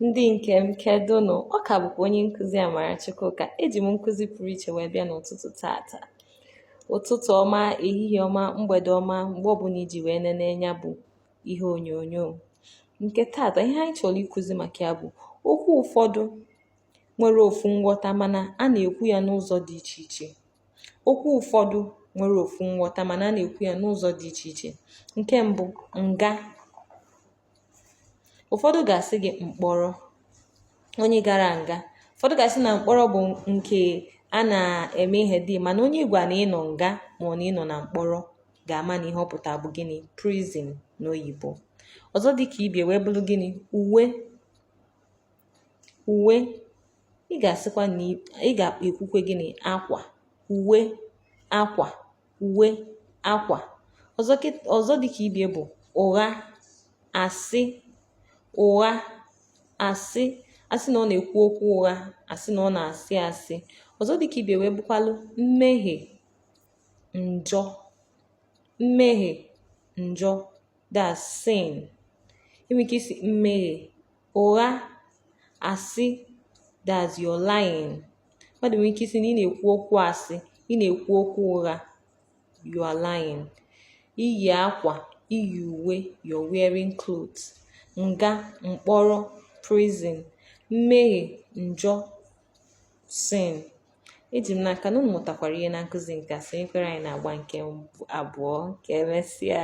Ndị nke m, kedụnụ? Ọ ka bụkwa onye nkụzi Amara Chukwuka. Eji m nkụzi pụrụ iche wee bịa n'ụtụtụ tata. Ụtụtụ ọma, ehihie ọma, mgbede ọma, mgbe ọbụla iji wee nene ya bụ ihe onyonyo. Nke tata, ihe anyị chọrọ ịkụzi maka ya bụ okwu ụfọdụ nwere ofu nghọta mana a na-ekwu ya n'ụzọ dị iche iche. Okwu ụfọdụ nwere ofu nghọta mana a na-ekwu ya n'ụzọ dị iche iche. Nke mbụ, nga. Ụfọdụ ga-asị gị mkpọrọ, onye gara nga. Ụfọdụ ga-asị na mkpọrọ bụ nke a na-eme ihe dị, mana onye ị gwa na ị nọ nga ma ọ na ị nọ na mkpọrọ ga-ama na ihe ọ pụtara bụ gịnị? Prison n'oyibo. Ọzọ dị ka ibie wee bụrụ gịnị? Uwe. Uwe. Ị ga-asịkwa na ị ga-ekwukwe gịnị? Akwa. Uwe, akwa, uwe, akwa. Ọzọ dị ka ibie bụ ụgha, asị, ụgha, asị. Asị na ọ na-ekwu okwu ụgha, asị na ọ na-asị asị. Ọzọ dị ka ibie wee bụkwalụ mmehie, njọ, mmehie, njọ, that's sin. I nwere ike isi mmehie, ụgha, asị, that's you're lying. Mmadụ nwere ike isi na ị na-ekwu okwu asị, ị na-ekwu okwu ụgha, you are lying. Iyi akwa, iyi uwe, you're wearing clothes. Nga, mkpọrọ, prison, mmehie, njọ, sin. Eji m n'aka na unu mụtakwara ihe na nkụzi nke a. Sonyekwara anyị na agba nke abụọ. Ka emesịa.